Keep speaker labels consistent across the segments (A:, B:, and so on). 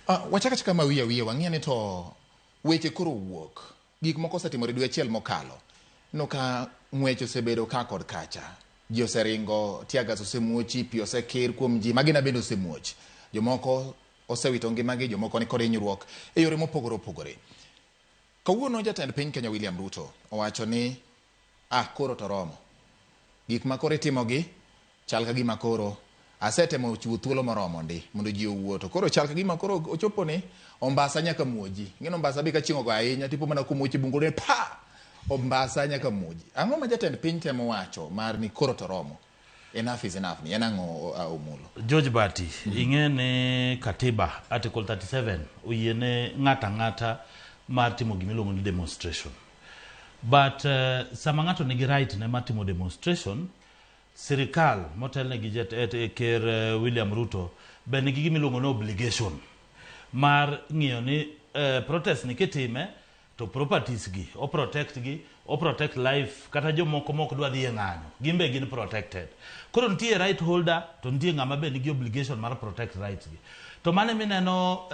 A: Wachak achaka mawiye wiye wang'iya ni to weche koro wuok. Gik moko osetimore dwe achiel mokalo. Ineno ka ng'wech osebedo ka kod kacha. Ji oseringo, teargas osemuochi, pi osekir kuom ji, magina bende osemuoch. Jomoko osewito ngimagi, jomoko ni kod hinyruok e yore mopogore opogore. Kawuono jatend piny Kenya William Ruto owacho ni ah koro to romo. Gik ma koro itimogi chal ka gima koro asetemo chiwo thuolo moromo ndi mondo ji owuo to koro chal ka gima koro ochopo ni ombasa nyaka muoji. Ing'e ni ombasa be ka chieng' ogo ahinya tipo mana komuoch e bungu ni pa! Ombasa nyaka muoji. Ang'o ma jatend piny temo wacho mar ni koro to romo? Enough is enough ni en ang'o Omulo?
B: George Bati, ing'e ni katiba Article 37 oyie ne ng'ato ang'ata mar timo gima iluongo ni demonstration. But sama ng'ato nigi right ne mar timo demonstration, sirikal motelne gi ker William Ruto be nigi gima iluongo ni obligation mar ng'iyo ni protest ni kitime to properties gi o protect gi, o protect life kata jomoko mok dwa dhi e ng'anyo gin be gin protected. Koro nitie right holder to nitie ng'ama be nigi obligation mar protect rights gi. To mano emineno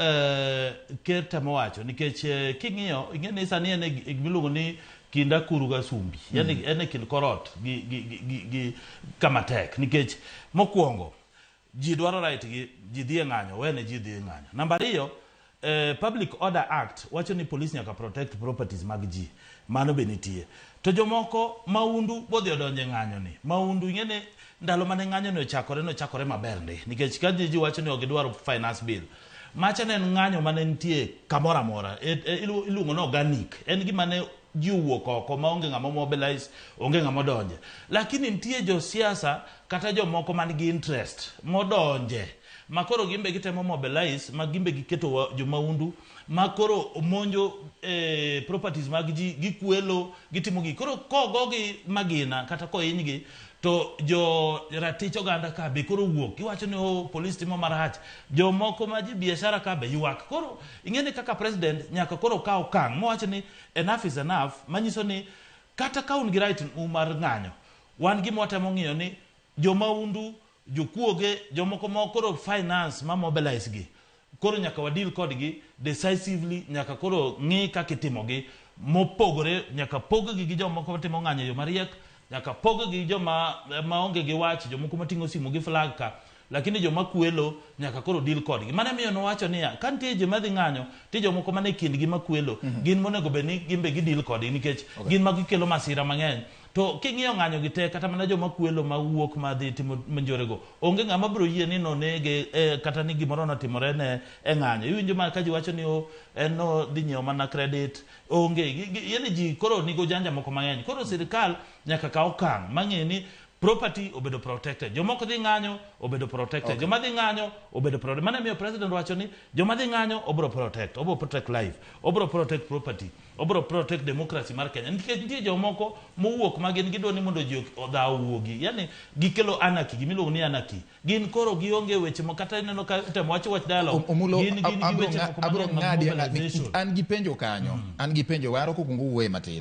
B: ker temo wacho nikech king'iyo ing'e ni sani en e gimiluongo ni kind akuru ga sumbi. Yani en e kind korot gi, gi, gi, gi, gi kama tek nikech mokwongo ji dwaro right gi, ji dhi e ng'anyo, wene ji dhi e ng'anyo. Namba ariyo, Public Order Act wacho ni police nyaka protect properties mag ji. Mano be nitie. To jomoko maundu bodhi odonjo e ng'anyo ni. Maundu ing'e ni ndalo mane ng'anyo ni ochakore nochakore maber ndi. Nikech ka ji wacho ni ok gidwar finance bill. Macha ne en ng'anyo mane nitie kamoro amora. Iluongo ni organic. En gima ne ji owuok oko maonge ng'ama mobilize, onge ng'ama odonje. Lakini nitie josiasa kata jomoko man gi interest modonje ma koro gin be gitemo mobilize ma gin be giketo jomaundu ma koro monjo properties mag ji, gikwelo, gitimo gik. Koro kogogi magina kata kohinygi to jo ratich oganda ka be koro wuok giwacho ni oh, police timo marach. Jomoko ma ji biashara ka be ywak. Koro ing'e ni kaka president nyaka koro kaw okang' mowacho ni enough is enough, manyiso ni kata ka un gi right u mar ng'anyo, wan gima watemo ng'iyo ni jomaundu, jokuoge, jomoko ma koro finance ma mobilize gi, koro nyaka wa deal kodgi decisively, nyaka koro ng'i kaka itimogi mopogore, nyaka pog gi gi jomoko matimo ng'anyo e yo mariek, nyaka pog gi gi joma maonge gi wach, jomoko mating'o simu gi flag ka, lakini joma kwelo nyaka koro deal kodgi. Mano emiyo nowacho niya, ka nitie joma dhi ng'anyo, nitie jomoko mane kindgi makwelo, gin monego bed ni gin be gideal kodgi nikech gin ma gikelo masira mang'eny. To king'iyo ng'anyo gi te, kata mana joma kwelo mawuok madhi timo njorego, onge ng'ama biro yie ni nonege kata ni gimoro notimore ne e ng'anyo. Iwinjo ma ka ji wacho ni oh, en nodhi nyiewo mana credit, onge. Yani ji koro nigo janja moko mang'eny. Koro sirikal nyaka kaw okang' mang'e ni property obedo protected. Jomoko dhi ng'anyo obedo protected. Joma dhi ng'anyo obedo protected. Mano emiyo president wacho ni joma dhi ng'anyo obiro protect, obiro protect life, obiro protect property, obiro protect democracy mar Kenya. Nikech nitie jomoko mowuok ma gin gidwa ni mondo ji odhaw owuogi. Yani gikelo anarchy, gimiluongo ni anarchy. Gin koro gionge weche mo kata ineno ka itemo wach wach dialogue.
A: Omulo,
B: Gin gin gi weche moko
A: abro
B: mang'eny mag
A: ng'adi
B: mobilization.
A: An gi penjo kanyo. An gi penjo waro kokwongo wuoye matin.